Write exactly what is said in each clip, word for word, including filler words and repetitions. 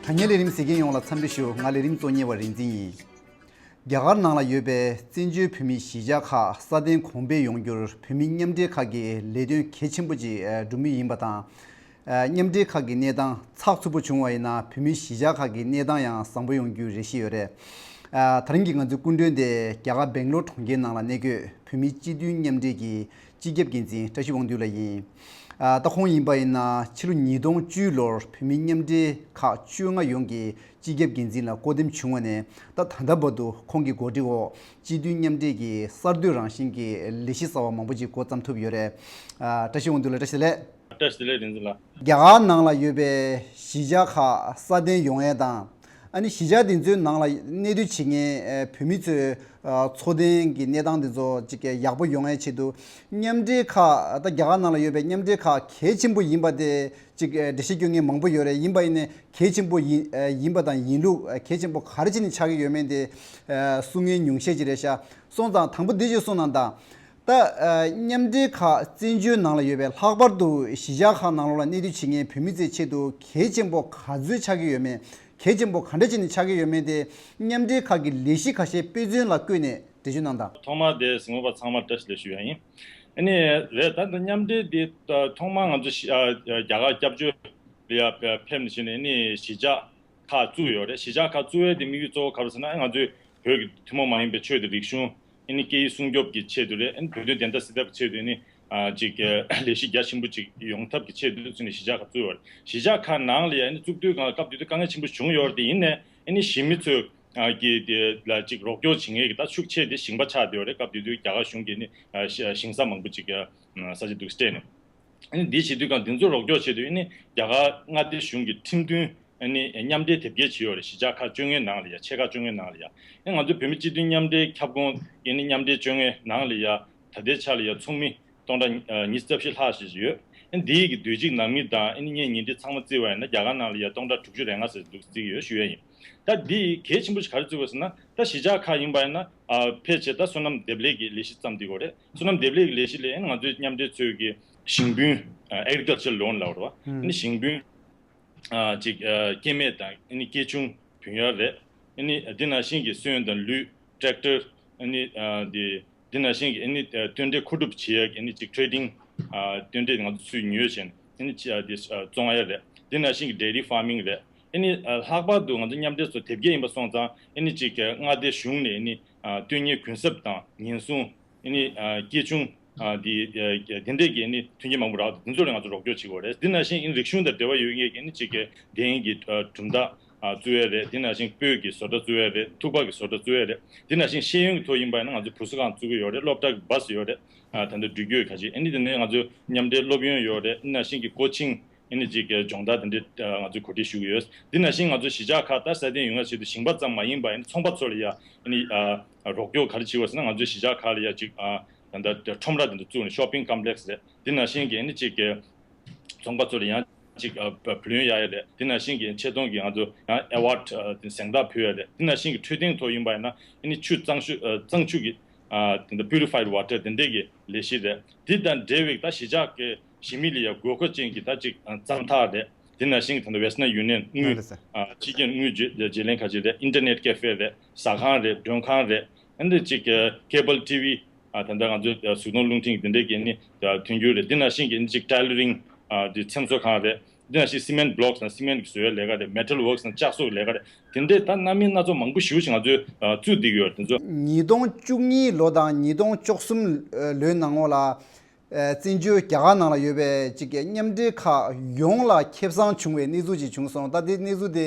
དྲ་བརྙན་ལས་རིམ་གཟིགས་མཁན་ཡོངས་ལ་འཚམས་འདྲི་ཞུ། ང་ལས་རིམ་གཙོ་གཉེར་བ་རིག་འཛིན་ཡིན། རྒྱ་གར་ནང་ལ་ཡོད་པའི་བཙན་བྱོལ་བོད་མིའི་གཞིས་ཆགས་ཁག་སྲ་བརྟན་གོང་འཕེལ་ཡོང་རྒྱུར་བོད་མི་མཉམ་འབྲེལ་ཁག་གིས་ལས་དོན་གལ་ཆེན་པོ་ཅིག་སྒྲུབ་མུས་ཡིན་པ་དང་། མཉམ་འབྲེལ་ཁག་གི་གནས་སྟངས་ཚགས་ཚུད་པོ་བྱུང་བ་ཡིན་ན་བོད་མིའི་གཞིས་ཆགས་ཁག་གི་གནས་སྟངས་ཡང་བཟང་པོ་ཡོང་རྒྱུའི་རེ་ཞིག་ཡོད་རེད། དེ་རིང་གི་ང་ཚོའི་སྐུ་མགྲོན་དེ་རྒྱ་གར་སྦེང་ལོར་གྲོང་ཁྱེར་ནང་ལ་གནས་འཁོད་བོད་མིའི་སྤྱི་མཐུན་མཉམ་འབྲེལ་གྱི་སྤྱི་ཁྱབ་འགན་འཛིན་བཀྲ་ཤིས་དབང་འདུས་ལགས་ཡིན། ད་ཁོང་ཡིན་པ་ཡིན་ན་ཕྱི་ལོ་ཉིས་སྟོང་བཅུ་ལོར་བོད་མི་མཉམ་འབྲེལ་ཁག་བཅོ་ལྔ་ཡོངས་ཀྱི་སྤྱི་ཁྱབ་འགན་འཛིན་ལ་བསྐོ་འདེམས་བྱུང་བ་ནས་ད་ད་ལྟ་བར་དུ་ཁོང་གི་འགོ་ཁྲིད་འོག་སྤྱི་མཐུན་མཉམ་འབྲེལ་གྱི་གསར་གཏོད་རང་བཞིན་གྱི་ལས་གཞི་གསར་བ་མང་པོ་ཅིག་འགོ་བརྩམས་ཐུབ་ཡོད་རེད། བཀྲ་ཤིས་དབང་འདུས་ལགས་བཀྲ་ཤིས་བདེ་ལེགས། བཀྲ་ཤིས་བདེ་ལེགས་རིག་འཛིན་ལགས། རྒྱ་གར་ནང་ལ་ཡོད་པའི་གཞིས་ཆགས་ཁག་སྲ་བརྟན་ཡོང་ཡས་དང་། ཨ་ནི་གཞིས་ཆགས་དེ་ཚོའི་ནང་ལ་གནས་སྡོད་བྱེད་མཁན་བོད་མི་ཚོའི་འཚོ་རྟེན་གྱི་གནས་སྟངས་དེ་ཚོ་ཅིག་ཡག་པོ་ཡོང་ཡས་ཆེད་དུ་མཉམ་འབྲེལ་ཁག་ད་རྒྱ་གར་ནང་ལ་ཡོད་པའི་མཉམ་འབྲེལ་ཁག་གལ་ཆེན་པོ་ཡིན་པ་དེ་ཅིག་འགྲེལ་བཤད་སྐྱོན་མཁན་མང་པོ་ཡོད་རེད། ཡིན་པ་ཡིན་ནའི་གལ་ཆེན་པོ་ཡིན་ཡིན་པ་དང་ཡིན་ལུགས་གལ་ཆེན་པོ་ག་རེ་བྱས་ནས་ཆགས་ཀྱི་ཡོད་མེད་དེ་གསུང་མཁན་ཉུང་ཤས་ཅིག་རེད་ཤག་སོང་ཙང་དང་པོ་འདི་ཅིག་གསུང་གནང་དང་། ད་མཉམ་འབྲེལ་ཁག་བཙན་བྱོལ་ནང་ལ་ཡོད་པའི་ལྷག་པར་དུ་གཞིས་ཆགས་ཁག་ནང་ལོགས་ལ་གནས་སྡོད་བྱེད་མཁན་བོད་མི་ཚོའི་ཆེད་དུ་གལ་ཆེན་པོ་ག་ཚོད་ཆགས་ཀྱི་ཡོད་མེད། གལ་ཆེན་པོ་ག་འདྲ་བྱས་ནས་ཆགས་ཀྱི་ཡོད་མེད་དེ་མཉམ་འབྲེལ་ཁག་གི་ལས་གཞི་ཁ་ཤས་དཔེ་མཚོན་ལ་བཀོད་ནས་འགྲེལ་བརྗོད་གནང་དང་། ཐོག་མར་དེ་གཟིགས་མོ་པ་ཚང་མར་བཀྲ་ཤིས་བདེ་ལེགས་ཞུ་ཡ་ཡིན། ཨ་ནི་རེད། ད་ལྟ་མཉམ་འབྲེལ་འདི་ཐོག་མར་ང་ཚོ་ཤི་ཨ་རྒྱ་གར་སྐྱབས་བཅོལ་ལ་ཡ་ཕེབས་ནས་བྱས་ནས་ཨ་ནི་གཞིས་ཆགས་ཁག་བཙུགས་ཡོད་རེད། གཞིས་ཆགས་ཁག་བཙུགས་ཡས་དེ་དམིགས་ཡུལ་གཙོ་བོ་ག་རེ་ཟེར་ན་ང་ཚོའི་བོད་ཀྱི་ཐུན་མོང་མ་ཡིན་པའི་ཆོས་དང་རིག་གཞུང་ཨ་ནི་སྐད་ཡིག་སྲུང་སྐྱོབ་ཀྱི་ཆེད་དུ་རེད། ཨ་ནི་བོད་དོན་བདེན་མཐའ་གསལ་ཐབས་ཀྱི་ཆེད་དུ་ཨ་ནི་ཨ་ཅིག་ལས་གཞི་རྒྱ་ཆེན་པོ་ཅིག་ཡོང་ཐབས་ཀྱི་ཆེད་དུ་བཙུགས་ནས་གཞིས་ཆགས་ཁག་བཙུགས་ཡོད་རེད། གཞིས་ཆགས་ཁག་ནང་ལ་ཡ་ཨ་ནི་བཙུགས་དུས་སྒང་ལ་སྐབས་དེ་དུས་དཀའ་ངལ་ཆེན་པོ་བྱུང་ཡོད་རེད། དེ་ཡིན་ནའི་ཨ་ནི་གཞིས་མི་ཚོས་ཀྱི་དེ་ལ་ཅིག་རོགས་སྐྱོར་བྱེད་མཁན་གྱི་ད་ཤུགས་ཆེ་དེ་ཞིང་པ་ཆགས་བསྡད་ཡོད་རེད། སྐབས་དེ་དུས་རྒྱ་གར་གཞུང་གིས་ནི་ཨ་ཞི་ཨ་ཞིང་ས་མང་པོ་ཅིག་ཨ་ས་ཆ་འདུག་སྤྲད་ནས་ཨ་ནི་འདི་བྱེད་དུས་སྒང་དེ་ཚོ་རོགས་སྐྱོར་ཆེད་དུ་ཨ་ནི་རྒྱ་གར་མངའ་སྡེ་གཞུང་གི་ཁྲིམས་མཐུན་ཨ་ནི་མཉམ་འབྲེལ་དེབ་སྐྱེལ་བྱས་ཡོད་རེད། གཞིས་ཆགས་ཁག་བཅོ་ལྔའི་ནང་ལ་ཡ་ཆེ་ཁག་བཅོ་ལྔའི་ནང་ལ་ཡ་ཨ་ང་ཚོ་བོད་མི་སྤྱི་མཐུན་མཉམ་འབྲེལ་ཁྱབ་ཁོངས་ཨ་ནི་མཉམ་འབྲེལ་བཅོ་ལྔའི་ནང་ལ་ཡ་ད་ལྟའི་ཆ་ལ་ཡ་ཚོགས་མི་སྟོང་ཕྲག་ཉི་ཤུ་རྩ་བཞི་ལྷག་ཞིག་ཡོད། ཨ་ནི་འདིའི་གི་དུས་གཅིག་ནང་མི་དང་ཨ་ནི་ངས་ཉིན་དེ་ཚང་མ་བརྩིས་པ་ཡིན་ན་རྒྱ་གར་ནང་ལ་ཡ་སྟོང་ཕྲག་དྲུག་ཅུ་རེ་ལྔ་ཙམ་འདུག་བརྩི་གི་ཡོད་ཞུ་ཡ་ཡིན། ད་འདི་གལ་ཆེན་པོ་ཞིག་ག་རེ་བརྩི་དགོས་ཟེར་ན་ད་གཞིས་ཆགས་ཁག་ཡིན་པ་ཡིན་ན་ཨ་ཕལ་ཆེར་ད་སོ་ནམ་འདེབས་ལས་ཀྱི་ལས་གཞི་བརྩམས་བསྡད་ཡོད་རེད། སོ་ནམ་འདེབས་ལས་ཀྱི་ལས་གཞི་ལས་ཨ་ནི་ང་ཚོའི་མཉམ་འབྲེལ་ཚོས་ཀྱི་ཞིང་ཕུན་ཨ་agriculture loan ལབ་རེད་བ། ཨ་ནི་ཞིང་ཕུན་ཨ་ཅིག་ཨ་སྐྱེད་མེད་དང་ཨ་ནི་སྐྱེད་ཆུང་ཕུན་གཡར་རེད། ཨ་ནི་འདི་ནང་བཞིན་གྱི་སོན་དང་ལུད། tractor ཨ་ནི་ཨ་འདི་འདི་ནང་བཞིན་གྱི་ཨ་ནི་ཨ་སྟོན་འབྲས་མཁོ་སྒྲུབ་བྱེད་ཡག་གི་ཨ་ནི་ཅིག་trading ཨ་སྟོན་འབྲས་ང་ཚོ་ཚུར་ཉོས་བྱས་ནས་ཨ་ནི་ཅིག་ཨ་འདི་ཨ་བཙོང་ཡག་རེད། འདི་ནང་བཞིན་གྱི་dairy farming རེད། ཨ་ནི་ཨ་ལྷག་པར་དུ་ང་ཚོ་མཉམ་འབྲེལ་ཚོ་དེབ་སྐྱེལ་ཡིན་པ་སོང་ཙང་ཨ་ནི་ཅིག་ཨ་མངའ་སྡེ་གཞུང་ནས་ཨ་ནི་ཨ་སྟོན་ཉལ་གུན་གསབ་དང་ཉེན་སྲུང་ཨ་ནི་ཨ་སྐྱེད་ཆུང་ཨ་འདི་ཨ་དེ་འདྲས་ཀྱི་ཨ་ནི་མཐུན་རྐྱེན་མང་པོ་རག་འདུག་དེ་ཚོ་ལ་ང་ཚོ་རོགས་སྐྱོར་བྱེད་དགོས་རེད། འདི་ནང་བཞིན་ཨ་ནི་རིག་གཞུང་དང་འབྲེལ་བ་ཡོད་མཁན་གྱི་ཨ་ནི་ཅིག་གི་དེ་ཡིན་གྱི་ཨ་གྲུབ་མཐའ་ཨ་བཙུགས་ཡས་རེད། དེ་ནང་བཞིན་སྤོས་ཀྱི་བཟོ་གྲྭ་བཙུགས་ཡས་རེད། ཐུག་པ་གི་བཟོ་གྲྭ་བཙུགས་ཡས་རེད། དེ་ནང་བཞིན་ཤེས་ཡོན་གྱི་ཐོག་ཡིན་པ་ཡིན་ན་ང་ཚོ་བུ་གསོ་ཁང་བཙུགས་ཀྱི་ཡོད་རེད། སློབ་གྲྭ་གི་བཱ་སི་ཡོད་རེད། ཨ་ད་ལྟ་འགྲུལ་སྐྱོད་ཁ་ཤས་ཨ་ནི་དེ་ནས་ང་ཚོ་མཉམ་འབྲེལ་སློབ་ཡོན་ཡོད་རེད། དེ་ནང་བཞིན་གྱི་ཀོ་ཆིང་ཨ་ནི་ཅིག་གི་སྦྱོང་བརྡར་དེ་འདྲས་ཨ་ང་ཚོས་གོ་སྒྲིག་ཞུ་གི་ཡོད། དེ་ནང་བཞིན་ང་ཚོ་གཞིས་ཆགས་ཁག་ད་སྲ་བརྟན་ཡོང་ཡ་ཆེད་དུ་ཞིང་པ་ཙམ་མ་ཡིན་པ་ཨ་ནི་ཚོང་པ་ཚོ་ལ་ཡ་ཨ་ནི་ཨ་རོགས་སྐྱོར་ག་རེ་བྱེད་དགོས་ཟེར་ན་ང་ཚོའི་གཞིས་ཆགས་ཁག་ལ་ཡ་ཅིག་ཨ་ད་ལྟ་ཁྲོམ་ར་དེ་འདྲ་བཙུགས་ནས་shopping complex རེད། དེ་ནང་བཞིན་གྱི་ཨ་ནི་ཅིག་གི་ཚོང་པ་ཚོ་ལ་ཡང་ཅིག་ཨ་བུ་ལོན་གཡར་ཡ་རེད། དེ་ནང་བཞིན་གྱི་ཆེད་གཏོང་གི་ང་ཚོ་ཡང་award ཨ་དེ་གཟེངས་རྟགས་ཕུལ་ཡ་རེད། དེ་ནང་བཞིན་གྱི་འཕྲོད་བསྟེན་ཐོག་ཡིན་པ་ཡིན་ན་ཨ་ནི་ཆུ་གཙང་ཆུ་ཨ་གཙང་ཆུ་གི་ཨ་དེ་འདྲ་purified water དེ་འདྲས་ཀྱི་ལས་གཞི་རེད། དེ་དང་འབྲེལ་བའི་ད་གཞིས་ཆགས་ཀྱི་གཞིས་མི་ལ་ཡ་དགོས་མཁོ་ཅན་གྱི་ད་ཅིག་ཨ་རྩམ་ཐག་རེད། དེ་ནང་བཞིན་གྱི་ད་ལྟ་Western Union དངུལ་ཨ་ཕྱི་རྒྱལ་དངུལ་བརྗེ་བརྗེ་ལེན་ཁ་ཤས་རེད། internet cafe རེད། ཟ་ཁང་རེད། མགྲོན་ཁང་རེད། ཨ་འདི་ཅིག་cable T V ཨ་ད་ལྟ་ང་ཚོའི་ཨ་གཟུགས་མཐོང་རླུང་འཕྲིན་གྱི་དེ་འདྲའི་གི་ནི་ཨ་མཐུན་འགྱུར་རེད། འདི་ནང་བཞིན་གྱི་ཨ་ནི་ཅིག་tailoring ཨ་དེ་ཚེམ་བཟོ་ཁང་རེད། འདི་ནང་བཞིན་cement blocks དང་cement གི་བཟོ་ཡའི་ལས་ཀ་རེད། metal works དང་ལྕགས་བཟོ་གི་ལས་ཀ་རེད། དེ་འདྲའི་ད་སྣ་མིན་སྣ་ཚོགས་མང་པོ་ཞེ་པོ་ཞིག་ང་ཚོས་ཨ་བཙུགས་བསྡད་ཀྱི་ཡོད་རེད། དེ་ཚོ། ཉིས་སྟོང་བཅུ་གཉིས་ལོ་དང་ཉིས་སྟོང་བཅུ་གསུམ་ལོའི་ནང་ལོགས་ལ། ཨ་བཙན་བྱོལ་རྒྱ་གར་ནང་ལ་ཡོད་པའི་ཅིག་གི་མཉམ་འབྲེལ་ཁག་ཡོངས་ལ་ཁེ་བཟང་བྱུང་བའི་གནས་ཚུལ་ཅིག་བྱུང་སོང་། ད་དེ་གནས་ཚུལ་དེ་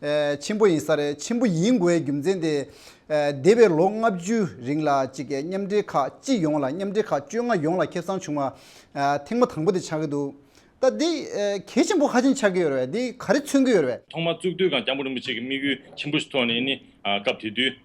ཨ་ཆེན་པོ་ཡིན་ས་རེད། ཆེན་པོ་ཡིན་དགོས་པའི་རྒྱུ་མཚན་དེ་ཨ་འདས་པའི་ལོ་ལྔ་བཅུ་རིང་ལ་ཅིག་གི་མཉམ་འབྲེལ་ཁག་སྤྱི་ཡོངས་ལ་མཉམ་འབྲེལ་ཁག་བཅོ་ལྔ་ཡོངས་ལ་ཁེ་བཟང་བྱུང་བ་ཨ་ཐེངས་མ་དང་པོ་དེ་ཆགས་ཀྱི་འདུག་ད་འདི་ཨ་གལ་ཆེན་པོ་ཧ་ཅང་ཆགས་ཀྱི་ཡོད་རེད་པས། འདི་ག་རེ་མཚོན་གྱི་ཡོད་རེད་པས། ཐོག་མར་བཙུགས་དུས་སྒང་སྐྱབས་མགོན་རིན་པོ་ཆེ་གི་དམིགས་ཡུལ་ཆེན་པོ་ཞིག་ཐོག་ནས་ནི་ཨ་སྐབས་དེ་དུས་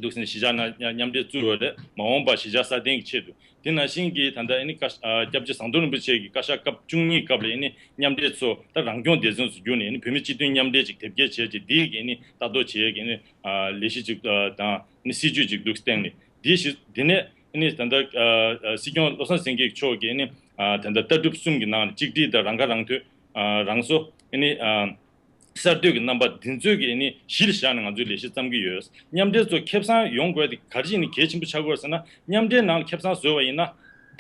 འདུག་ཟེར་ནས་གཞིས་ཆགས་ནང་མཉམ་འབྲེལ་བཙུགས་ཡོད་རེད། མ་འོངས་པར་གཞིས་ཆགས་སྲ་བརྟན་གྱི་ཆེད་དུ། དེ་ནང་བཞིན་གྱི་ད་ལྟ་ཨ་ནི་བཀའ་ཨ་སྐྱབས་རྗེ་ཟམ་གདོང་རིན་པོ་ཆེ་གི་བཀའ་ཤག་སྐབས་བཅུ་གཉིས་སྐབས་ལ་ཨ་ནི་མཉམ་འབྲེལ་ཚོ་ད་རང་སྐྱོང་སྡེ་ཚན་དུ་བསྒྱུར་ནས་ཨ་ནི་བོད་མི་སྤྱི་མཐུན་མཉམ་འབྲེལ་ཅིག་དེབ་སྐྱེལ་བྱས་རྗེས་འདིའི་གི་ཨ་ནི་ལྟ་རྟོག་བྱེད་ཡས་ཀྱི་ཨ་ནི་ཨ་ལས་གཞི་ཅིག་ཨ་དང་ཨ་ནི་སྲིད་ཇུས་ཅིག་འདུག་བཏིང་ནས་འདི་ཞིག་འདི་ནས་ཨ་ནི་ད་ལྟ་ཨ་ཨ་སྲིད་སྐྱོང་བློ་བཟང་སེང་གེ་མཆོག་གིས་ཨ་ནི་ཨ་ད་ལྟ་ལྟ་གྲུབ་གསུམ་གྱི་ནང་ནས་གཅིག་སྒྲིལ་དང་རང་ཁ་རང་ཐོན་ཨ་རང་གསོ་ཨ་ནི་ཨ། གསར་གཏོད་ཀྱི་རྣམ་པ་འདི་ཚོའི་གི་ཨ་ནི་གཞི་ལ་བཞག་ནས་ང་ཚོས་ལས་གཞི་བརྩམས་ཀྱི་ཡོད། མཉམ་འབྲེལ་ཚོ་ཁེ་བཟང་ཡོང་དགོས་དེ་ག་རེ་བྱས་ནས་གལ་ཆེན་པོ་ཆགས་ཀྱི་ཡོད་ཟེར་ན། མཉམ་འབྲེལ་ནང་ལ་ཁེ་བཟང་བཟོས་པ་ཡིན་ན།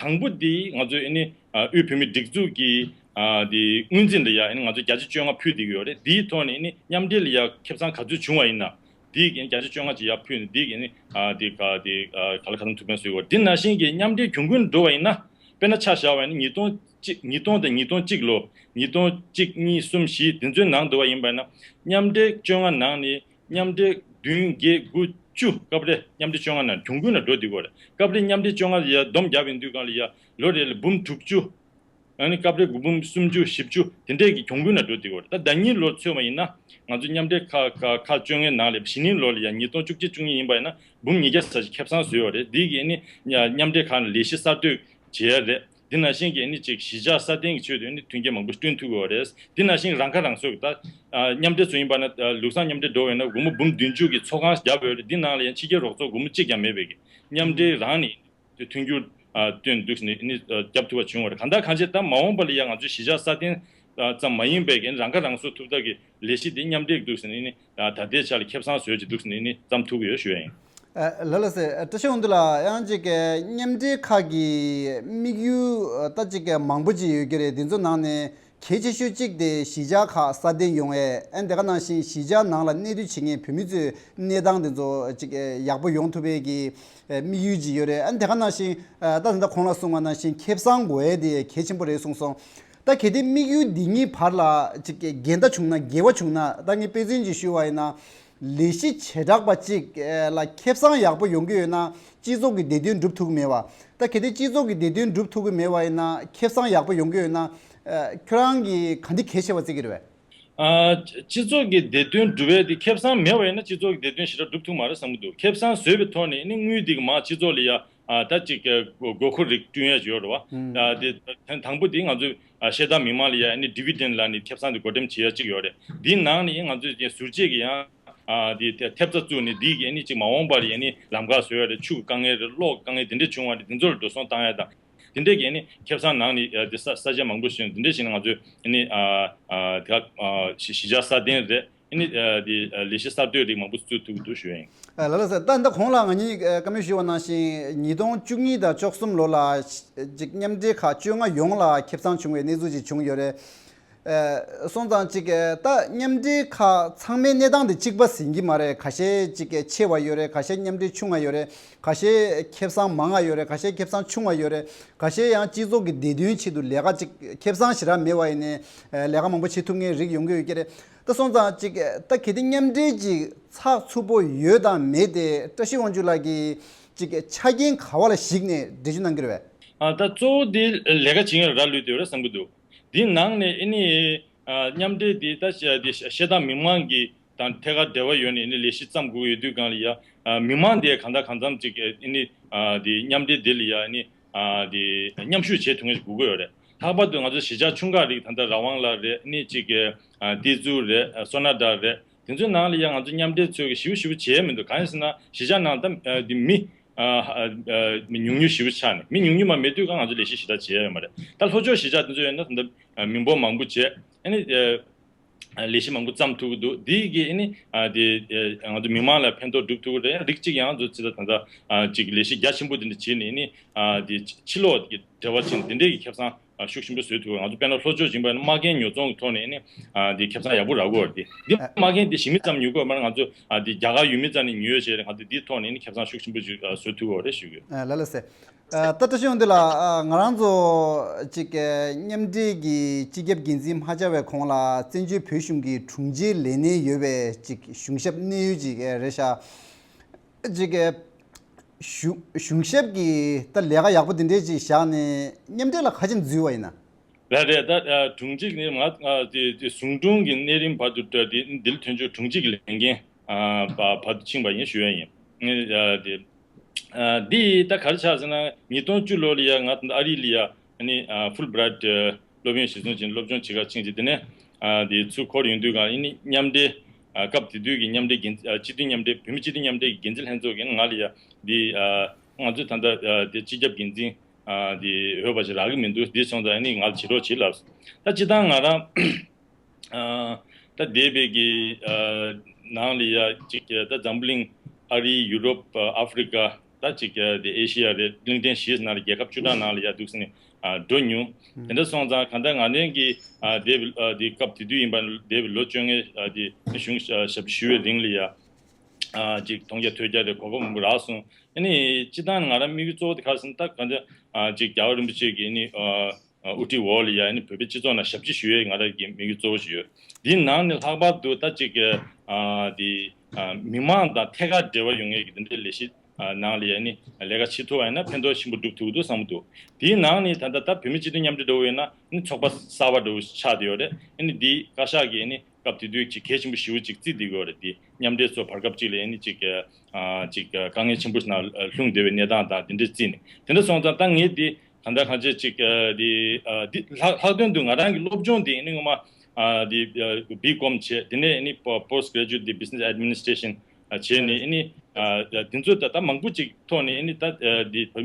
དང་པོ་དེ་ང་ཚོས་ཨ་ནི་ཨ་དབུས་བོད་མིའི་སྒྲིག་འཛུགས་ཀྱི་ཨ་དེ་སྔོན་རྩིས་ལ་ཡ་ཨ་ནི་ང་ཚོས་བརྒྱ་ཆ་བཅོ་ལྔ་ཕུལ་བསྡད་ཀྱི་ཡོད་རེད། དེའི་ཐོག་ནས་ཨ་ནི་མཉམ་འབྲེལ་ལ་ཡ་ཁེ་བཟང་ག་ཚོད་བྱུང་བ་ཡིན་ན། དེའི་གི་བརྒྱ་ཆ་བཅོ་ལྔ་ཅིག་ཡར་ཕུལ་ནས། དེའི་གི་ནི་ཨ་དེ་ག་དེ་ཨ་ག་ལ་ག་ཚོད་ཐུགས་ཕན་གསོས་ཡོད། དེ་ནང་བཞིན་གྱི་མཉམ་འབྲེལ་གྱོང་གུན་འགྲོ་བ་ཡིན་ན། དཔེར་ན་ཆ་བཞག་པ་ཡིན་ན་ཉིས་སྟོང་གཅིག་ཉིས་སྟོང་དང་ཉིས་སྟོང་གཅིག་ལོ། ཉིས་སྟོང་གཅིག་གཉིས་གསུམ་བཞི་དེ་ཚོའི་ནང་འགྲོ་བ་ཡིན་པ་ཡིན་ན། མཉམ་འབྲེལ་བཅོ་ལྔ་ནང་ནས་མཉམ་འབྲེལ་བདུན་བརྒྱད་དགུ་བཅུ་སྐབས་རེ་མཉམ་འབྲེལ་བཅོ་ལྔ་ནང་གྱོང་གུན་ལ་འགྲོ་བསྡད་ཀྱི་ཡོད་རེད། སྐབས་རེ་མཉམ་འབྲེལ་བཅོ་ལྔ་ལ་ཡ་སྡོམ་རྒྱབ་ཡོང་དུས་སྒང་ལ་ཡ་ལོ་རེ་ལ་འབུམ་དྲུག་ཅུ། ཨ་ནི་སྐབས་རེ་དགུ་འབུམ་སུམ་ཅུ་བཞི་བཅུ་དེ་འདྲས་ཀྱི་གྱོང་གུན་ལ་འགྲོ་བསྡད་ཀྱི་ཡོད་རེད། ད་ཟླ་ཉིན་ལོར་མཚོན་པ་ཡིན་ན། ང་ཚོ་མཉམ་འབྲེལ་ཁག་ཁག་ཁག་བཅོ་ལྔའི་ནང་ལ་གཞེས་ནིང་ལོ་ལ་ཡ་ཉིས་སྟོང་བཅུ་གཅིག་བཅུ་གཉིས་ཡིན་པ་ཡིན་ན་འབུམ་ཉིས་བརྒྱ་ཙམ་ཞིག་ཁེ་བཟང་བཟོས་ཡོད་རེད། འདི་གིས་ནི་མཉམ་འབྲེལ་ཁག་ནས་ལས་གཞི་གསར་གཏོད་བྱས་རེད། འདི་ནང་བཞིན་གྱི་ནི་ཅིག་གཞིས་ཆགས་སྲ་བརྟན་གྱི་ཆེད་དུ་ནི་མཐུན་རྐྱེན་མང་པོ་བསྐྲུན་ཐུབ་ཀྱི་ཡོད་རེད། འདི་ནང་བཞིན་རང་ཁ་རང་གསོ་གི་ད་མཉམ་འབྲེལ་ཚོ་ཡིན་པ་ན། ལུགས་བཟང་མཉམ་འབྲེལ་འགྲོ་བས་ན་སྒོར་མོ་འབུམ་བདུན་ཅུ་གི་ཚོགས་ཁང་བརྒྱབ་ཡོད་རེད། འདི་ནང་ལ་ཡང་ཕྱི་རྒྱལ་རོགས་ཚོགས་སྒོར་མོ་གཅིག་ཀྱང་མེད་པའི་གི་མཉམ་འབྲེལ་རང་ནས་དེ་མཐུན་འགྱུར་ཨ་བཏོན་འདུག་ནི་ནི་ཨ་རྒྱབ་ཐུབ་པ་བྱུང་བ་རེད། གང་ལྟར་གང་བྱས་ད་མ་འོངས་པ་ལ་ཡང་ང་ཚོའི་གཞིས་ཆགས་སྲ་བརྟན་ཨ་ཙམ་མ་ཡིན་པའི་གི་རང་ཁ་རང་གསོ་ཐུབ་ཐབས་ཀྱི་ལས་གཞི་དེ་མཉམ་འབྲེལ་འདུག་ནི་ནི་ཨ་ད་ལྟའི་ཆ་ལ་ཁེ་བཟང་བཟོས་ཀྱི་འདུག་ནི་ནི་བརྩམས་ཐུབ་ཀྱི་ཡོད་ཞུ་ཡ་ཡིན། ཨ་ལགས་ལགས་སེ། བཀྲ་ཤིས་དབང་འདུས་ལགས། ཡང་ཅིག་གི་མཉམ་འབྲེལ་ཁག་གི་དམིགས་ཡུལ་ད་ཅིག་གི་མང་པོ་ཅིག་ཡོད་ཀྱི་རེད། དེ་ཚོ་ནང་ནས་གལ་ཆེ་ཤོས་གཅིག་དེ་གཞིས་ཆགས་ཁག་སྲ་བརྟན་ཡོང་ཡས། ཨ་ནི་དེ་ག་ནང་བཞིན་གཞིས་ཆགས་ནང་ལ་གནས་སྡོད་བྱེད་མཁན་བོད་མི་ཚོའི་གནས་སྟངས་དེ་ཚོ་ཅིག་ཡག་པོ་ཡོང་ཐུབ་པའི་གི་དམིགས་ཡུལ་ཅིག་ཡོད་རེད། ཨ་ནི་དེ་ག་ནང་བཞིན་ད་ད་ལྟ་གོང་ལ་གསུངས་པ་ནང་བཞིན་ཁེ་བཟང་དགོས་ཡས་དེ་གལ་ཆེན་པོ་རེད་གསུངས་སོང་། ད་གལ་ཏེ་དམིགས་ཡུལ་འདི་གཉིས་བར་ལ་ཅིག་འགལ་ཟླ་བྱུང་ན། འགལ་བ་བྱུང་ན། ད་ངས་དཔེ་མཚོན་ཅིག་ཞུ་བ་ཡིན་ན། ལས་གཞི་བྱེ་བྲག་པ་གཅིག་ལ་ཁེ་བཟང་ཡག་པོ་ཡོང་གི་ཡོད་ན་སྤྱི་ཚོགས་ཀྱི་བདེ་དོན་སྒྲུབ་ཐུབ་ཀྱི་མེད་པ། ད་གལ་ཏེ་སྤྱི་ཚོགས་ཀྱི་བདེ་དོན་སྒྲུབ་ཐུབ་ཀྱི་མེད་པ་ཡིན་ན། ཁེ་བཟང་ཡག་པོ་ཡོང་གི་ཡོད་ན། ཁྱོད་རང་གིས་ག་འདི་གལ་ཆེ་བ་བརྩི་གི་རེད་པས། ཨ་སྤྱི་ཚོགས་ཀྱི་བདེ་དོན་སྒྲུབ་པའི་དེ་ཁེ་བཟང་མེད་པ་ཡིན་ན་སྤྱི་ཚོགས་ཀྱི་བདེ་དོན་ཞེ་དྲག་སྒྲུབ་ཐུབ་མ་རེད་བསམ་གྱི་འདུག་ཁེ་བཟང་བཟོས་པའི་ཐོག་ནས་ནི་དངུལ་འདི་གི་མར་སྤྱི་ཚོགས་ལ་ཡ་ཨ་ད་ཅིག་དགོས་མཁོ་རིགས་བསྐྲུན་ཡ་ཡོད་རེད་བ། ཨ་དེ་དང་པོ་དེ་ང་ཚོས་ཨ་ཤེས་ལྡན་མི་མང་ལ་ཡ་ནི་ཌི་བི་ཌེན་ལ་ནི་ཁེ་བཟང་དེ་བགོ་འགྲེམས་བྱེད་ཡ་གཅིག་ཡོད་རེད། དེའི་ནང་ནས་ང་ཚོས་ཟུར་བཅད་ཀྱི་ཡང་ཨ་དེ་ཐེབས་རྩ་བཙུགས་ནས་དེ་གི་ནི་ཅིག་མ་འོངས་པར་ཡ་ནི་ལམ་ཁ་བཟོ་ཡ་རེད། ཆུ་གི་དཀའ་ངལ་རེད། གློག་གི་དཀའ་ངལ་དེ་འདྲ་བྱུང་བ་རེད། དེ་ཚོ་ལ་འགྲོ་སོང་བཏང་ཡ་དང་། དེ་འདྲས་ཀྱི་ནི་ཁེ་བཟང་ནང་ནས་ཨ་དེ་ས་ས་ཆ་མང་པོ་ཞིག་དེ་འདྲས་ཞིག་ནས་ང་ཚོས་ནི་ཨ་ཨ་དེ་ག་ཨ་གཞི་གཞིས་ཆགས་སྲ་བརྟན་རེད། ནི་ཨ་དེ་ཨ་ལས་གཞི་གསར་གཏོད་རིགས་མང་པོ་བཙུགས་ཐུབ་ཀྱི་འདུག་ཞུ་ཡ་ཡིན། ཨ་ལགས་ལགས་སེ། ད་ད་གོང་ལ་ང་གཉིས་ཨ་བཀའ་མོལ་ཞུས་པ་ནང་བཞིན་ཉིས་སྟོང་བཅུ་གཉིས་དང་བཅུ་གསུམ་ལོ་ལ་ཅིག་མཉམ་འབྲེལ་ཁག་བཅོ་ལྔ་ཡོངས་ལ་ཁེ་བཟང་བྱུང་བའི་གནས་ཚུལ་ཅིག་བྱུང་ཡོད་རེད། ཨ་སོང་ཙང་ཅིག་ཨ་ད་མཉམ་འབྲེལ་ཁག་ཚང་མའི་གནས་སྟངས་དེ་གཅིག་པ་ཟིན་གྱི་མ་རེད། ཁ་ཤས་ཅིག་ཨ་ཆེ་བ་ཡོད་རེད། ཁ་ཤས་མཉམ་འབྲེལ་ཆུང་བ་ཡོད་རེད། ཁ་ཤས་ཁེ་བཟང་མང་བ་ཡོད་རེད། ཁ་ཤས་ཁེ་བཟང་ཆུང་བ་ཡོད་རེད། ཁ་ཤས་ཡང་སྤྱི་ཚོགས་ཀྱི་བདེ་དོན་ཆེད་དུ་ལས་ཀ་ཅིག་ཁེ་བཟང་ཞེ་དྲག་མེད་པ་ཡིན་ནའི་ཨ་ལས་ཀ་མང་པོ་བྱེད་ཐུབ་མཁན་རིགས་ཡོང་གི་ཡོད་ཀྱི་རེད། ད་སོང་ཙང་ཅིག་ཨ་ད་གལ་ཏེ་མཉམ་འབྲེལ་ཅིག་ཚགས་ཚུད་པོ་ཡོད་དང་མེད་དེ་བཀྲ་ཤིས་དབང་ཕྱུག་ལགས་ཀྱིས་ཅིག་ཨ་ཆ་རྐྱེན་ག་བ་ལ་གཞིགས་ནས་འགྲེལ་བརྗོད་གནང་གི་རེད་པས། ཨ་ད་གཙོ་བོ་དེ་ལས་ཀ་བྱེད་མཁན་ར་ལུས་དེ་རེད་བསམ་གྱི་འདུག་དེའི་ནང་ནས་ཨ་ནི་ཨ་མཉམ་འབྲེལ་དེ་ད་ཤ་དེ་ཤ་ཤེས་ལྡན་མི་མང་གི་དང་ཐད་ཀར་འབྲེལ་བ་ཡོད་ནས་ཨ་ནི་ལས་གཞི་བརྩམས་དགོས་ཡོད་དུས་སྒང་ལ་ཡ་ཨ་མི་མང་དེ་གང་དང་གང་འཚམ་ཅིག་ཨ་ནི་ཨ་དེ་མཉམ་འབྲེལ་དེ་ལ་ཡ་ཨ་ནི་ཨ་དེ་མཉམ་ཞུགས་བྱེད་ཐུབ་མཁན་ཞིག་དགོས་ཀྱི་ཡོད་རེད། ལྷག་པར་དུ་ང་ཚོ་གཞིས་ཆགས་ཆུང་ཁག་རིགས་ད་ལྟ་ར་ཝང་ལ་རེད། ཨ་ནི་ཅིག་ཨ་ཏི་ཛུ་རེད། ཨ་སོ་ན་ཌ་རེད། དེ་ཚོའི་ནང་ལ་ཡང་ང་ཚོ་མཉམ་འབྲེལ་ཚོས་ཞིབ་ཞིབ་བྱས་མི་འདུག་གང་ཡིན་ཟེར་ན་གཞིས་ཆགས་ནང་ད་ཨ་དེ་མི་ཨ་ཨ་མི་ཉུང་ཉུང་ཞིག་ཆགས་ནས་མི་ཉུང་ཉུང་མ་མེད་དུས་གང་ང་ཚོ་ལས་གཞི་ཞེ་དྲག་བྱས་ཡོད་མ་རེད། ད་ལྷོ་ཕྱོགས་གཞིས་ཆགས་དེ་ཚོ་ཡིན་ན་ད་ལྟ་མི་འབོར་མང་པོ་བྱས། ཨ་ནི་ཨ་ལས་གཞི་མང་པོ་བརྩམས་ཐུབ་ཀྱི་འདུག་འདི་གིས་ཨ་ནི་ཨ་དེ་ཨ་ང་ཚོ་མི་མང་ལ་ཕན་ཐོགས་སྒྲུབ་ཐུབ་ཀྱི་རེད། རིགས་གཅིག་ཡང་ང་ཚོ་ཚེ་ད་ད་ལྟ་ཨ་ཅིག་ལས་གཞི་རྒྱ་ཆེན་པོ་དེ་འདྲ་བྱས་ནས་ཨ་ནི་ཨ་དེ་ཕྱི་ལོགས་ཀྱི་འབྲེལ་བ་ཕྱིན་དེ་འདྲས་ཀྱི་ཁེ་བཟང་ཨ་ཤུགས་ཆེན་པོ་བཟོས་ཐུབ། ང་ཚོ་དཔེར་ན་ལྷོ་ཕྱོགས་ཡིན་པ་ན་རྨ་རྒན་ཉོ་ཚོང་གི་ཐོག་ནས་ནི་ཨ་དེ་ཁེ་བཟང་ཡག་པོ་རག་གི་ཡོད་རེད། དེ་རྨ་རྒན་དེ་གཞིས་མི་ཙམ་ཉོ་གི་ཡོད་མ་རེད། ང་ཚོ་ཨ་དེ་རྒྱ་གར་ཡུལ་མི་ཙམ་ནས་ཉོས་བྱས་རེད། ང་ཚོ་དེའི་ཐོག་ནས་ནི་ཁེ་བཟང་ཤུགས་ཆེན་པོ་ཞིག་ཨ་བཟོ་ཐུབ་ཡོད་རེད་ཞུ་གི་ཡོད། ཨ་ལགས་ལགས་སེ། ཨ་ད་བཀྲ་ཤིས་དབང་འདུས་ལགས། ཨ་ང་རང་ཚོ་ཅིག་ཨ་མཉམ་འབྲེལ་གྱི་སྤྱི་ཁྱབ་འགན་འཛིན་མ་ཆགས་པའི་གོང་ལ་བཙན་བྱོལ་བོད་གཞུང་གི་དྲུང་ཆེའི་ལས་གནས་ཡོད་པའི་ཅིག་གཞུང་ཞབས་གནད་ཡོད་ཅིག་ཨ་རེད་ཤག་ཅིག་ཨ་གཞུང་གཞུང་ཞབས་ཀྱི་ད་ལས་ཀ་ཡག་པོ་འདི་འདྲས་ཅིག་བཞག་ནས་མཉམ་འབྲེལ་ལ་ག་ཅིག་འཛུལ་བ་ཡིན་ན། རེད་རེད། ད་ཨ་དྲུང་ཆེ་ནི་ང་ཨ་དེ་དེ་ཟུང་དྲུང་གི་གནས་རིམ་བར་དུ་བསྒྲལ་ཏེ་འདིར་ཐོན་ཆོག་དྲུང་ཆེ་གི་ལས་འགན་ཨ་བ་བར་དུ་ཕྱིན་པ་ཡིན་ཞུ་ཡ་ཡིན། ཨ་དེ་ཨ་འདི་ད་ག་རེ་ཆགས་ཟེར་ན་ཉིས་སྟོང་བཅུ་ལོ་ལ་ཡ་ང་ཨ་རི་ལ་ཡ་ཨ་ནི་ཨ་ཧྥུལ་བྷི་རའེཊ་སློབ་ཡོན་གཞིར་བཟུང་བྱས་ནས་སློབ་སྦྱོང་བྱེད་གར་ཕྱིན་རྗེས་དེ་ནས་ཨ་དེ་ཚུར་འཁོར་ཡོང་དུས་སྒང་ཨ་ནི་མཉམ་འབྲེལ་ཨ་སྐབས་དེ་དུས་ཀྱི་མཉམ་འབྲེལ་འགན་ཨ་སྤྱི་མཐུན་མཉམ་འབྲེལ་བོད་མི་སྤྱི་མཐུན་མཉམ་འབྲེལ་གྱི་འགན་འཛིན་ལྷན་ཚོགས་ཀྱིས་ང་ལ་ཡ་འདི་ཨ་ང་ཚོས་ད་ལྟ་ཨ་དེ་སྤྱི་ཁྱབ་འགན་འཛིན་ཨ་དེ་འོས་པ་ཞིག་རག་གི་མི་འདུག་འདི་སོང་ཙང་ཨ་ནི་ང་ལ་བྱེད་རོགས་བྱེད་ལབ་སོང་། ད་སྤྱི་བཏང་ང་རང་ཨ་ ད་འདས་པའི་གི་ཨ་ནང་ལ་ཡ་ཅིག་ད་འཛམ་བུ་གླིང་ཨ་རི་ཡུ་རོབ་ཨ་ཨ་ཧྥི་རི་ཀ་ད་ཅིག་དེ་ཨེ་ཤི་ཡ་རེད། གླིང་ཕྲན་བཞི་ནང་ལ་རྒྱལ་ཁབ་བཅུ་གྲངས་ནང་ལ་ཡ་འདུག་སེ་ནས་ཨ་འགྲོ་མྱོང་། དེ་འདྲ་སོང་ཙང་གང་ལྟར་ང་རང་གི་ཨ་འདས་པའི་ཨ་དེ་སྐབས་དེ་དུས་ཡིན་པ་འདས་པའི་ལོ་བཅོ་ལྔའི་ཨ་དེ་གཞུང་ཞབས་ཕྱི་ཞུ་བའི་རིང་ལ་ཡ་ཨ་ཅིག་མཐོང་རྒྱ་ཐོས་རྒྱ་རེད། གོ་སྐབས་མང་པོ་རག་སོང་། ཨ་ནི་སྤྱི་བཏང་ང་རང་དམིགས་ཡུལ་གཙོ་བོ་དེ་ག་རེ་ཟེར་ན། ད་གང་ལྟར་ཨ་ཅིག་རྒྱལ་བ་རིན་པོ་ཆེ་གི་ཨ་ནི་ཨ་ཨ་དབུ་ཁྲིད་འོག་ལ་ཡ་ཨ་ནི་བོད་པའི་སྤྱི་ཚོགས་ནང་ཞབས་ཕྱི་ཞུ་ཡས་ང་རང་གི་དམིགས་ཡུལ་གཙོ་བོ་ཞིག་ཡོད། དེའི་ནང་ནས་ལྷག་པར་དུ་ད་ཅིག་ཨ་དེ་ཨ་མི་མང་དང་ཐད་ཀར་འབྲེལ་བ་ཡོད་མཁན་གྱི་དེ་འདྲའི་ལས་གཞི་ཨ་ནང་ལ་ཡ་ཨ་ནི་ལས་ཀ་བྱེད་ཐུབ་པ་ཡིན་ན་ཕན་ཐོགས་ཆེན་པོ་སྒྲུབ་ཐུབ་ཀྱི་འདུག་བསམ་གྱི་འདུག། དེའི་ནང་ནས་ད་ལྟ་ད་བོད་མི་སྤྱི་འཐུས་མཉམ་འབྲེལ་འདྲ་བོ་ཡིན་ན་ཨ་ནི་ཚོགས་པ་གསར་པ་འདྲ་བོ་ཆགས་བསྡད་ཡོད་རེད། ཨ་ནི་འདི་བཀའ་ཤག་གིས་ཨ་ནི་སྐབས་དེ་དུས་ཀྱི་གལ་ཆེན་པོ་ཞེ་པོ་ཅིག་བརྩིས་བསྡད་ཡོད་རེད། དེ་མཉམ་འབྲེལ་ཚོ་བར་སྐབས་ཅིག་ལ་ཨ་ནི་ཅིག་ཨ་ཅིག་དཀའ་ངལ་ཆེན་པོ་ཞིག་ནང་ལྷུང་བསྡད་པའི་གནས་སྟངས་དང་དེ་འདྲ་བརྩིས་ནས། དེ་འདྲ་སོང་ཙང་ད་ངས་དེ་གང་ལྟར་གང་བྱས་ཅིག་ཨ་དེ་ཨ་དེ་ལྷག་ལྷག་དོན་དུ་ང་རང་གི་སློབ་སྦྱོང་དེ་ཨ་ནི་ངོ་མ་ཨ་དེ་ཨ་བི་ཀོམ་བྱས། དེ་ནས་ཨ་ནི་པོ་Post Graduate དེ་Business Administration ཨ་བྱས་ནས། ཨ་ནི་ཨ་དེ་ཚོ་ད་ལྟ་མང་པོ་ཅིག་ཐོག་ནས་ཨ་ནི་ད་ཨ་དེ་ཨ་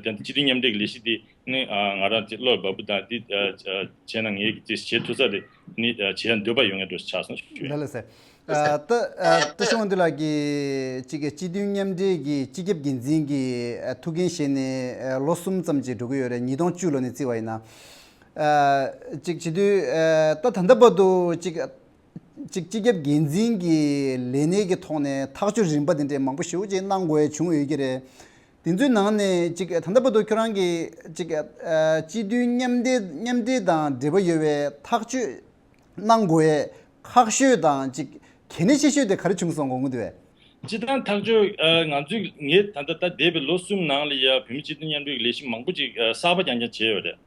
སྤྱི་འཐུས་མཉམ་འབྲེལ་གྱི་ལས་གཞི་དེ་ནི་ཨ་ང་རང་ཚོ་བློར་བབས་པ་དང་དེ་ཨ་ཨ་བྱས་ན་ངེད་ཀྱིས་དེ་བྱེད་ཐུབ་ས་རེད། ནི་ཨ་བྱེད་འདོད་པ་ཡོད་མཁན་འདྲ་ཞིག་ཆགས་སོང་ཞུ། ལགས་ལགས་སེ། ཨ་ད་ཨ་བཀྲ་ཤིས་དབང་འདུས་ལགས་ཀྱིས་ཅིག་སྤྱི་འཐུས་མཉམ་འབྲེལ་གྱི་སྤྱི་ཁྱབ་འགན་འཛིན་གྱི་ཨ་ཐུགས་འགན་བཞེས་ནས་ཨ་ལོ་གསུམ་ཙམ་ཅིག་འགྲོ་གི་ཡོད་རེད། ཉིས་སྟོང་བཅུ་ལོ་ནས་བརྩིས་པ་ཡིན་ན། ཨ་ཅིག་བྱེད་དུས་ཨ་ད་ད་ལྟ་བར་དུ་ཅིག་ཅིག་སྤྱི་ཁྱབ་འགན་འཛིན་གྱི་ལས་གནས་ཀྱི་ཐོག་ནས་ཐག་གཅོད་རིམ་པ་འདི་འདྲའི་མང་པོ་ཞེ་པོ་ཅིག་གནང་དགོས་བྱུང་ཡོད་ཀྱི་རེད། དེ་ཚོའི་ནང་ནས་ཅིག་ད་ལྟ་བར་དུ་ཁྱོད་རང་གིས་ཅིག་ཨ་སྤྱི་འཐུས་མཉམ་འབྲེལ་མཉམ་འབྲེལ་དང་འབྲེལ་བ་ཡོད་པའི་ཐག་གཅོད་གནང་དགོས་ཡས་ཁག་ཤོས་དང་ཅིག་གལ་གནད་ཆེ་ཤོས་དེ་ག་རེ་བྱུང་སོང་དགོངས་ཀྱི་འདུག་གས། སྤྱི་བཏང་ཐག་གཅོད་ཨ་ང་ཚོས་ངས་ད་ལྟ་ད་འདས་པའི་ལོ་གསུམ་ནང་ལ་ཡ་བོད་མི་སྤྱི་འཐུས་མཉམ་འབྲེལ་གྱི་ལས་གཞི་མང་པོ་ཅིག་ཨ་གསར་པ་རྐྱང་རྐྱང་བྱས་ཡོད་རེད།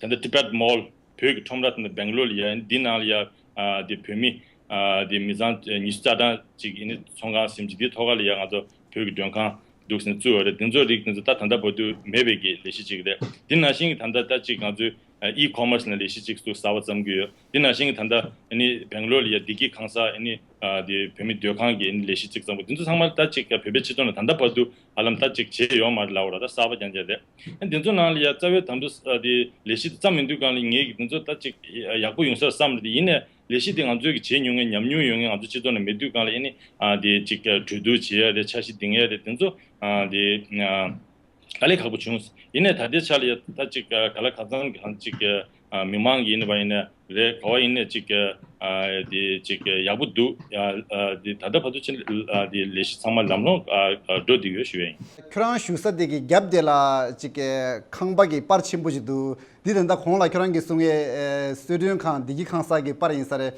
ད་ལྟ་Tibet Mall བོད་ཀྱི་ཁྲོམ་ར་དེ་འདྲ་སྦེང་ལོར་ལ་ཡ། འདི་ནང་ལ་ཡ་ཨ་དེ་བོད་མི་ཨ་དེ་མི་ཚང་ཉི་ཤུ་རྩ་གྲངས་ཅིག་ཨ་ནི་ཚོང་ཁང་ཟིན་བྱས་དེའི་ཐོག་ཁ་ལ་ཡ་ང་ཚོ་བོད་ཀྱི་མགྲོན་ཁང་འདུག་སེ་བཙུགས་ཡོད་རེད། དེ་ཚོ་རིགས་དེ་ཚོ་ད་ད་ལྟ་བར་དུ་མེད་པའི་གི་ལས་གཞི་ཅིག་རེད། དེ་ནང་བཞིན་གྱི་ད་ལྟ་ད་ཅིག་ང་ཚོའི་ཨ་e-commerce ནང་ལས་གཞི་ཅིག་ཚུར་གསར་པ་བརྩམ་གྱི་ཡོད། དེ་ནང་བཞིན་གྱི་ད་ལྟ་ཨ་ནི་སྦེང་ལོར་ལ་ཡ་བདེ་སྐྱིད་ཁང་གསར། ཨ་ནི་ཨ་དེ་བོད་མི་སྡོད་ཁང་གི་ཨ་ནི་ལས་གཞི་ཅིག་བརྩམས་པ། དེ་ཚོ་ཚང་མ་ད་ཅིག་བོད་པའི་སྤྱི་ཚོགས་ནང་ད་ལྟ་བར་དུ་ཧ་ལམ་ད་ཅིག་བྱས་ཡོད་མ་རེད་ལབ་པ་རེད། ད་གསར་པ་རྐྱང་རྐྱང་རེད། ཨ་འདི་ཚོ་ནང་ལ་ཡ་རྩ་བའི་དམ་དུ་ཨ་དེ་ལས་གཞི་དེ་བརྩམས་མི་འདུག་གང་ལ་ངེད་ཀྱིས་འདི་ཚོ་ད་ཅིག་ཡག་པོ་ཡོང་ས་བསམ་རེད། དེ་ཡིན་ནའི་ལས་གཞི་དེ་ང་ཚོའི་གི་བྱེད་མྱོང་མཁན་ཉམས་མྱོང་ཡོད་མཁན་ང་ཚོ་སྤྱི་ཚོགས་ནང་མེད་དུས་གང་ལ་ཨ་ནི་ཨ་དེ་ཅིག་གྲོས་བསྡུར་བྱེད་ཡ་རེད། འཆར་གཞི་འདིང་ཡ་རེད། དེ་ཚོ་ཨ་དེ་ཨ་དཀའ་ལས་ཁག་པོ་བྱུང་། ཡིན་ནའི་ད་ལྟའི་ཆ་ལ་ཡ་ད་ཅིག་ག་ལ་གང་འཚམ་གི་ཧང་ཅིག་ཨ་མི་མང་གི་ཡིན་པ་ཡིན་ན་རེད། ག་བ་ཡིན་ནའི་ཅིག་ཨ་དེ་ཅིག་ཡག་པོ་འདུག། ཨ་ཨ་དེ་ད་ལྟ་བར་དུ་ཕྱིན་ཨ་དེ་ལས་གཞི་ཚང་མ་ལམ་ལྷོང་ཨ་ཨ་འགྲོ་བསྡད་ཡོད་ཞུ་ཡ་ཡིན། ཁྱོད་རང་བཞུགས་ས་དེ་གི་རྒྱབ་དེ་ལ་ཅིག་ཁང་པ་གི་པར་ཆེན་པོ་ཞིག་འདུག། འདི་ད་ལྟ་གོང་ལ་ཁྱོད་རང་གིས་གསུང་ཡས་ཨ་གསོལ་མགྲོན་ཁང་བདེ་སྐྱིད་ཁང་གསར་གྱི་པར་ཡིན་ས་རེད།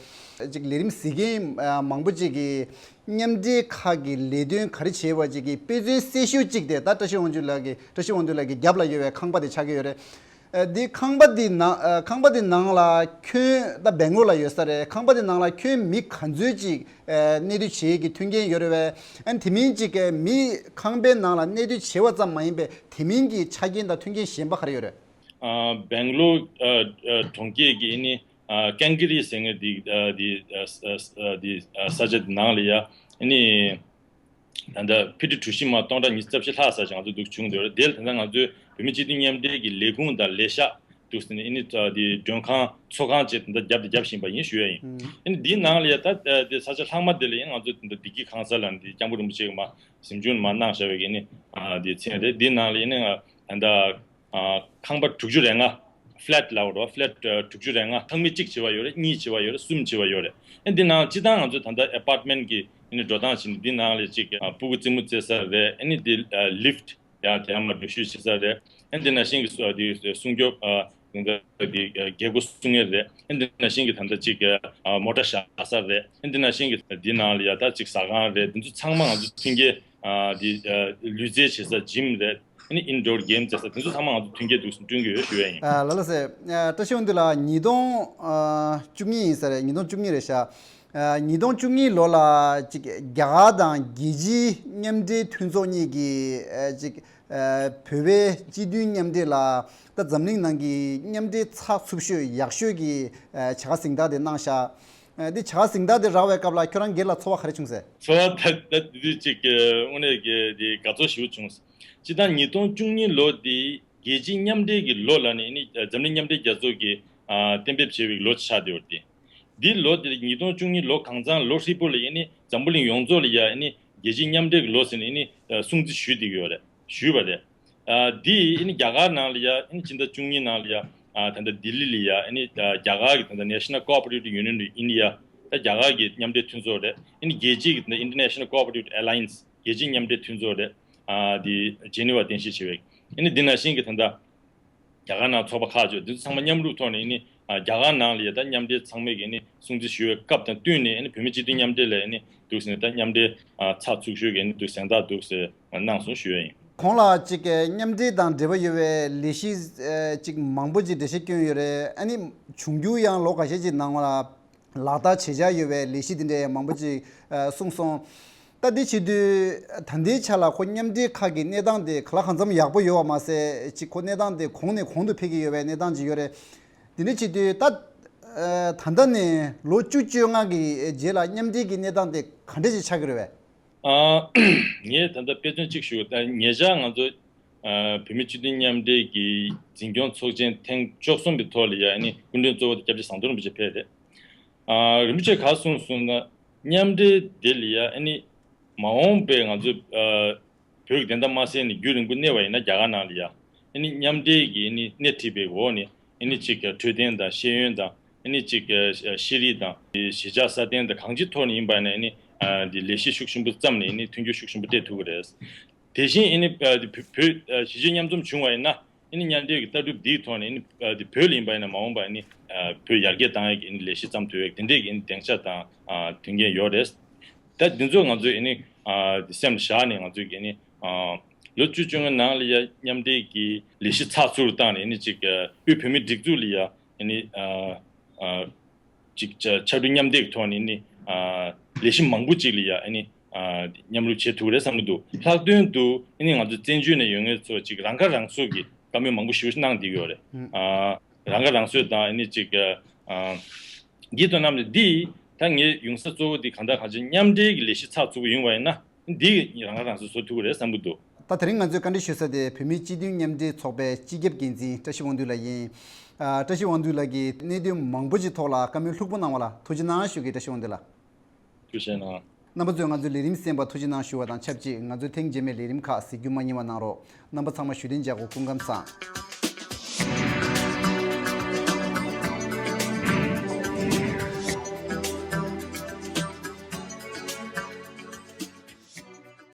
ཅིག་ལས་རིམ་གཟིགས་མཁན་ཨ་མང་པོ་ཅིག་གིས་མཉམ་འབྲེལ་ཁག་གི་ལས་དོན་ག་རེ་བྱས་པ་ཅིག་གི་དཔེ་མཚོན་གསལ་ཤོས་གཅིག་དེ་ད་བཀྲ་ཤིས་དབང་ཕྱུག་ལགས་ཀྱི་བཀྲ་ཤིས་དབང་འདུས་ལགས་ཀྱི་རྒྱབ་ལ་ཡོད་པའི་ཁང་པ་དེ་ཆགས་ཀྱི་ཡོད་རེད། ཨ་འདི་ཁང་པ་འདི་ནང་ཨ་ཁང་པ་འདི་ནང་ལ་ཁྱོན་ད་སྦེང་ལོར་ལ་ཡོད་ས་རེད། ཁང་པ་འདི་ནང་ལ་ཁྱོན་མི་ག་ཚོད་ཅིག་ཨ་གནས་སྡོད་བྱེད་ཀྱི་མཐུན་རྐྱེན་ཡོད་རེད་པས། ཨ་དེ་མིན་ཅིག་མི་ཁང་པའི་ནང་ལ་གནས་སྡོད་བྱེད་པ་ཙམ་མ་ཡིན་པའི་དེ་མིན་གྱི་ཆ་རྐྱེན་དང་མཐུན་རྐྱེན་གཞན་པ་ག་རེ་ཡོད་རེད། ཨ་སྦེང་ལོར་ཨ་ཨ་གྲོང་ཁྱེར་གྱི་ཨ་ནི་ཨ་ཀན་ཀི་རི་ཟེར་མཁན་འདི་ཨ་འདི་ཨ་ཨ་འདི་ཨ་ས་ཆ་འདི་ནང་ལ་ཡ་ཨ་ནི་ད་ལྟ་ཕི་ཊི་གྲུ་བཞི་མ་སྟོང་ཕྲག་ཉི་ཤུ་རྩ་བཞི་ལྷག་ཙམ་ཞིག་ང་ཚོ་འདུག་བྱུང་འདུག་རེད། དེ་ལ་ད་ལྟ་ང་ཚོའི་བོད་མི་སྤྱི་འཐུས་མཉམ་འབྲེལ་གྱི་ལས་ཁུངས་དང་ལས་ཤག་འདུག་ཟེར་ནས་ཨ་ནི་ཨ་འདི་མགྲོན་ཁང་ཚོགས་ཁང་བཅས་ད་ལྟ་རྒྱབ་དང་རྒྱབ་བཞིན་པ་ཡིན་ཞུ་ཡ་ཡིན། ཨ་ནི་འདིའི་ནང་ལ་ཡ་ད་ཨ་འདི་ས་ཆ་ལྷག་མ་དེ་ལ་ཡང་ང་ཚོ་ད་ལྟ་བདེ་སྐྱིད་ཁང་གསར་ལ་འདི་སྐྱབས་མགོན་རིན་པོ་ཆེ་གིས་མ་གཟིམ་ཆུང་མ་གནང་བཞག་པའི་གི་ཨ་ནི་ཨ་འདི་མཚན་རེད། འདིའི་ནང་ལ་ཡིན་ན་ང་ད་ལྟ། ཨ་ཁང་པ་དྲུག་ཅུ་རེ་ལྔ། ཕི་ལེཊ་ལབ་རོ། ཕི་ལེཊ་ཨ་དྲུག་ཅུ་རེ་ལྔ། ཐང་མི་གཅིག་བྱེད་པ་ཡོད་རེད། གཉིས་བྱེད་པ་ཡོད་རེད། གསུམ་བྱེད་པ་ཡོད་རེད། ཨ་འདི་ནང་སྤྱིར་བཏང་ང་ཚོ་ད་ལྟ་ཨེ་པར་ཊི་མེན་ཊི་གི་ཨ་ནི་འགྲོ་སྟངས་བྱས་ནས་འདི་ནང་ལ་ཅིག་ཨ་སྤུ་གུ་རྩེད་མོ་རྩེ་ས་རེད། ཨ་ནི་འདི་ཨ་ལིཕ་ཊི་ཡང་དེ་ཡང་མ་འགྲོ་ཞུ་བྱེད་ས་རེད། ཨ་འདི་ནང་བཞིན་གྱི་སོ་འདི་སྲུང་སྐྱོབ་ཨ་འདི་ཨ་རྒྱལ་སྒོ་སྲུང་ཡས་རེད། ཨ་འདི་ནང་བཞིན་གྱི་ད་ལྟ་ཅིག་ཨ་མོ་ཊ་བཞག་ས་རེད། ཨ་འདི་ནང་བཞིན་གྱི་འདི་ནང་ལ་ཡ་ད་ཅིག་ཟ་ཁང་རེད། འདི་ཚོ་ཚང་མ་ང་ཚོ་མཐུན་རྐྱེན་ཨ་འདི་ཨ་ལུས་རྩལ་བྱེད་ས་ཇིམ་རེད། ཨ་ནི་ཨིན་ཌོར་གེམ་རྩེ་ས་དེ་ཚོ་ཚང་མ་ང་ཚོ་མཐུན་རྐྱེན་འདུག་སེ་བསྐྲུན་གྱི་ཡོད་ཞུ་ཡ་ཡིན། ཨ་ལགས་ལགས་སེ། ཨ་བཀྲ་ཤིས་དབང་འདུས་ལགས། ཉིས་སྟོང་ཨ་བཅུ་གཉིས་ཡིན་ས་རེད། ཉིས་སྟོང་བཅུ་གཉིས་རེད་ཤག། ཨ་ཉིས་སྟོང་བཅུ་གཉིས་ལོ་ལ་ཅིག་རྒྱ་གར་དང་རྒྱལ་སྤྱིའི་མཉམ་འབྲེལ་མཐུན་ཚོགས་གཉིས་ཀྱིས་ཨ་ཅིག་ཨ་བོད་པའི་སྤྱི་མཐུན་མཉམ་འབྲེལ་ལ་ད་འཛམ་གླིང་ནང་གི་མཉམ་འབྲེལ་ཚགས་ཚུད་ཤོས་ཡག་ཤོས་ཀྱི་ཨ་བྱ་དགའ་གཟེངས་རྟགས་དེ་གནང་ཤག། ཨ་འདི་བྱ་དགའ་གཟེངས་རྟགས་དེ་རག་པའི་སྐབས་ལ་ཁྱོད་རང་སྒེར་ལ་ཚོར་བ་ག་རེ་བྱུང་ཟེར། ཚོར་བ་ད་ད་དེ་དུས་ཅིག་ཨ་དངོས་གནས་ཀྱི་དེ་དགའ་ཚོར་ཞེ་པོ་བྱུང་། སྤྱིར་བཏང་ཉིས་སྟོང་བཅུ་གཉིས་ལོ་དེ་རྒྱལ་སྤྱིའི་མཉམ་འབྲེལ་གྱི་ལོ་ལབ་ནས་ནི་འཛམ་གླིང་མཉམ་འབྲེལ་རྒྱལ་ཚོགས་ཀྱིས་ཨ་གཏན་འབེབས་བྱས་པའི་ལོ་ཆགས་བསྡད་ཡོད་དེ། འདི་ལོ་དེ་ཉིས་སྟོང་བཅུ་གཉིས་ལོ་གང་ཚང་ལོ་ཧྲིལ་པོ་ལ་ཡ་ཨ་ནི་འཛམ་བུ་གླིང་ཡོངས་རྫོགས་ལ་ཡ་ཨ་ནི་རྒྱལ་སྤྱིའི་མཉམ་འབྲེལ་གྱི་ལོ་ཟེར་ནས་ཨ་ནི་ཨ་སྲུང་བརྩི་ཞུས་བསྡད་ཀྱི་ཡོད་རེད། ཞུས་པ་རེད། ཨ་འདི་ཨ་ནི་རྒྱ་གར་ནང་ལ་ཡ་ཨ་ནི་ཕྱི་ཟླ་བཅུ་གཉིས་ནང་ལ་ཡ་ཨ་ད་ལྟ་ལྡི་ལི་ལ་ཡ་ཨ་ནི་ཨ་རྒྱ་གར་གྱི་ད་ལྟ་National Cooperative Union of India ད་རྒྱ་གར་གྱི་མཉམ་འབྲེལ་མཐུན་ཚོགས་རེད། ཨ་ནི་རྒྱལ་སྤྱིའི་གི་ད་ལྟ་International Cooperative Alliance རྒྱལ་སྤྱིའི་མཉམ་འབྲེལ་མཐུན་ཚོགས་རེད། ཨ་འདི་ཇེ་ནི་ཝ་རྟེན་གཞི་བྱས་པའི་ཨ་ནི་འདི་ནང་བཞིན་གྱི་ད་ལྟ་རྒྱ་གར་ནང་ཚོགས་པ་ཁག་ཅིག་འདི་ཚོ་ཚང་མ་མཉམ་རུབ་ཐོག་ནས་ཨ་ནི་ཨ་རྒྱ་གར་ནང་ལ་ཡ་ད་མཉམ་འབྲེལ་ཚང་མས་ཀྱི་ཨ་ནི་སྲུང་བརྩི་ཞུ་བའི་སྐབས་དང་བསྟུན་ནས་ཨ་ནི་བོད་མི་སྤྱི་མཐུན་མཉམ་འབྲེལ་ལ་ཨ་ནི་འདུག་ཟེར་ནས་ད་མཉམ་འབྲེལ་ཨ་ཚགས་ཚུད་ཤོས་ཀྱི་ཨ་ནི་འདུག་གཟེངས་རྟགས་འདུག་ཟེར་གནང་སོང་ཞུ་ཡ་ཡིན། གོང་ལ་གཅིག་གི་མཉམ་འབྲེལ་དང་འབྲེལ་བ་ཡོད་པའི་ལས་གཞི་ཨ་གཅིག་མང་པོ་ཅིག་འགྲེལ་བཤད་བསྐྱོན་ཡོད་རེད། ཨ་ནི་བྱུང་རྒྱུ་ཡང་ལོ་འགའ་ཤས་ཅིག་ནང་ལ་ལག་བསྟར་བྱེད་འཆར་ཡོད་པའི་ལས་གཞི་དེ་འདྲའི་མང་པོ་ཅིག་ཨ་གསུངས་སོང་། ད་འདི་བྱེད་དུས་ད་ལྟའི་ཆ་ལ་ཁོ་མཉམ་འབྲེལ་ཁག་གི་གནས་སྟངས་དེ་ག་ལ་གང་འཚམ་ཡག་པོ་ཡོད་པ་མ་ཟད་ཅིག་ཁོ་གནས་སྟངས་དེ་གོང་ནས་གོང་དུ་འཕེལ་གྱི་ཡོད་པའི་གནས་སྟངས་ཅིག་ཡོད་རེད། དེ་འདྲ་བྱེད་དུས་ད་ཨ་ད་ལྟ་ནས་ལོ་བཅུ་བཅོ་ལྔ་གི་རྗེས་ལ་མཉམ་འབྲེལ་གྱི་གནས་སྟངས་དེ་ག་འདྲ་ཞིག་ཆགས་ཀྱི་རེད་པས། ཨ་ངས་ད་ལྟ་དཔེ་མཚོན་གཅིག་ཞུ། ད་ཉེ་ཆར་ང་ཚོ་ཨ་བོད་མི་སྤྱི་མཐུན་མཉམ་འབྲེལ་གྱི་འཛིན་སྐྱོང་ཚོགས་ཆེན་ཐེངས་བཅུ་གསུམ་པའི་ཐོག་ལ་ཡ་ཨ་ནི་སྐུ་མགྲོན་གཙོ་བོ་དེ་སྐྱབས་རྗེ་ཟམ་གདོང་རིན་པོ་ཆེ་ཕེབས་རེད། ཨ་རིན་པོ་ཆེས་ག་གསུངས་སོང་ན་མཉམ་འབྲེལ་དེ་ལ་ཡ་ཨ་ནི་མ་འོངས་པའི་ང་ཚོ་ཨ་བོད་ཀྱི་བདེན་མཐའ་མ་གསལ་ནས་རྒྱུན་རིང་པོ་གནས་པ་ཡིན་ན་རྒྱ་གར་ནང་ལ་ཡ་ཨ་ནི་མཉམ་འབྲེལ་གྱི་ཨ་ནི་སྣེ་ཁྲིད་པའི་འོག་ནས་ཨ་ནི་གཅིག་གི་འཕྲོད་བསྟེན་དང་ཤེས་ཡོན་དང་ཨ་ནི་གཅིག་གི་ཤེས་རིག་དང་གཞིས་ཆགས་སྲ་བརྟན་དང་གང་ཅིའི་ཐོག་ནས་ཡིན་པ་ཡིན་ན་ཨ་ནི་ཨ་འདི་ལས་གཞི་ཤུགས་ཆེན་པོ་བརྩམས་ནས་ཨ་ནི་མཐུན་འགྱུར་ཤུགས་ཆེན་པོ་སྤྲད་ཐུབ་ཀྱི་རེད། དེ་བཞིན་ཨ་ནི་ཨ་འདི་བོད་བོད་ཨ་གཞིས་བྱེས་མཉམ་འཛོམས་བྱུང་བ་ཡིན་ན་ཨ་ནི་མཉམ་འབྲེལ་གྱི་ལྟ་གྲུབ་འདིའི་ཐོག་ནས་ཨ་ནི་ཨ་འདི་བོད་ལ་ཡིན་པ་ཡིན་ན་མ་འོངས་པ་ཨ་ནི་ཨ་བོད་ཡར་རྒྱས་བཏང་ཡག་གི་ཨ་ནི་ལས་གཞི་བརྩམས་ཐུབ་ཡག་དེ་འདྲས་ཀྱི་ཨ་ནི་སྡིངས་ཆ་དང་ཨ་མཐུན་རྐྱེན་ཡོད་རེད། ད་འདི་ཚོ་ང་ཚོས་ཨ་ནི་ཨ་འདི་སེམས་ལ་བཞག་ནས་ང་ཚོས་ཀྱི་ཨ་ནི་ཨ་ལོ་བཅུ་བཅོ་ལྔ་ནང་ལ་ཡ་མཉམ་འབྲེལ་གྱི་ལས་གཞི་ཚགས་ཚུད་དུ་བཏང་ནས་ཨ་ནི་གཅིག་ཨ་དབུས་བོད་མིའི་སྒྲིག་འཛུགས་ལ་ཡ་ཨ་ནི་ཨ་ཨ་ཅིག་ཆ་ཕྱར་གྲུ་མཉམ་འདེགས་ཐོག་ནས་ནི་ཨ་ལས་གཞི་མང་པོ་ཅིག་ལ་ཡ་ཨ་ནི་ཨ་མཉམ་རུབ་བྱེད་ཐུབ་རེད་བསམ་གྱི་འདུག་ལྷག་དོན་དུ་ཨ་ནི་ང་ཚོ་བཙན་བྱོལ་ནས་ཡོད་མཁན་ཚོ་ཅིག་རང་ཁ་རང་གསོ་གི་བཀའ་མོལ་མང་པོ་ཞེ་པོ་གནང་བསྡད་ཡོད་རེད། ཨ་རང་ཁ་རང་གསོ་དང་ཨ་ནི་ཅིག་ཨ་འདི་དོ་རྣམས་ནི་འདི་ད་ངའི་ཡུང་ས་གཙོ་བོ་འདི་གང་ལྟར་གང་ཅི་མཉམ་འབྲེལ་གྱི་ལས་གཞི་ཚགས་ཚུད་པོ་ཡོང་བ་ཡིན་ན། འདི་རང་ཁ་རང་གསོ་བཟོ་ཐུབ་ཀྱི་རེད་བསམ་གྱི་འདུག་ད་དེ་རིང་ང་ཚོས་བཀའ་འདྲི་ཞུ་ས་དེ་བོད་མིའི་སྤྱི་མཐུན་མཉམ་འབྲེལ་ཚོགས་པའི་སྤྱི་ཁྱབ་འགན་འཛིན་བཀྲ་ཤིས་དབང་འདུས་ལགས་ཡིན། ཨ་བཀྲ་ཤིས་དབང་འདུས་ལགས་ཀྱིས་གནད་དོན་མང་པོ་ཞིག་ཐོག་ལ་བཀའ་མོལ་ལྷུག་པོ་གནང་བ་ལ་ཐུགས་རྗེ་གནང་ཞུ་གི། བཀྲ་ཤིས་དབང་འདུས་ལགས། ཐུགས་རྗེ་གནང་། རྣམ་པ་ཚོས་ང་ཚོའི་ལས་རིམ་གསན་པར་ཐུགས་རྗེ་གནང་ཞུ་བ་དང་ཆབས་ཅིག་ང་ཚོའི་ཐེངས་རྗེས་མའི་ལས་རིམ་ཁག་གཟིགས་རྒྱུ་མ་བསྙེལ་བ་གནང་རོགས། རྣམ་པ་ཚང་མ་བཞུགས་གདན་འཇགས་སྐུ་ཁམས་བཟང་།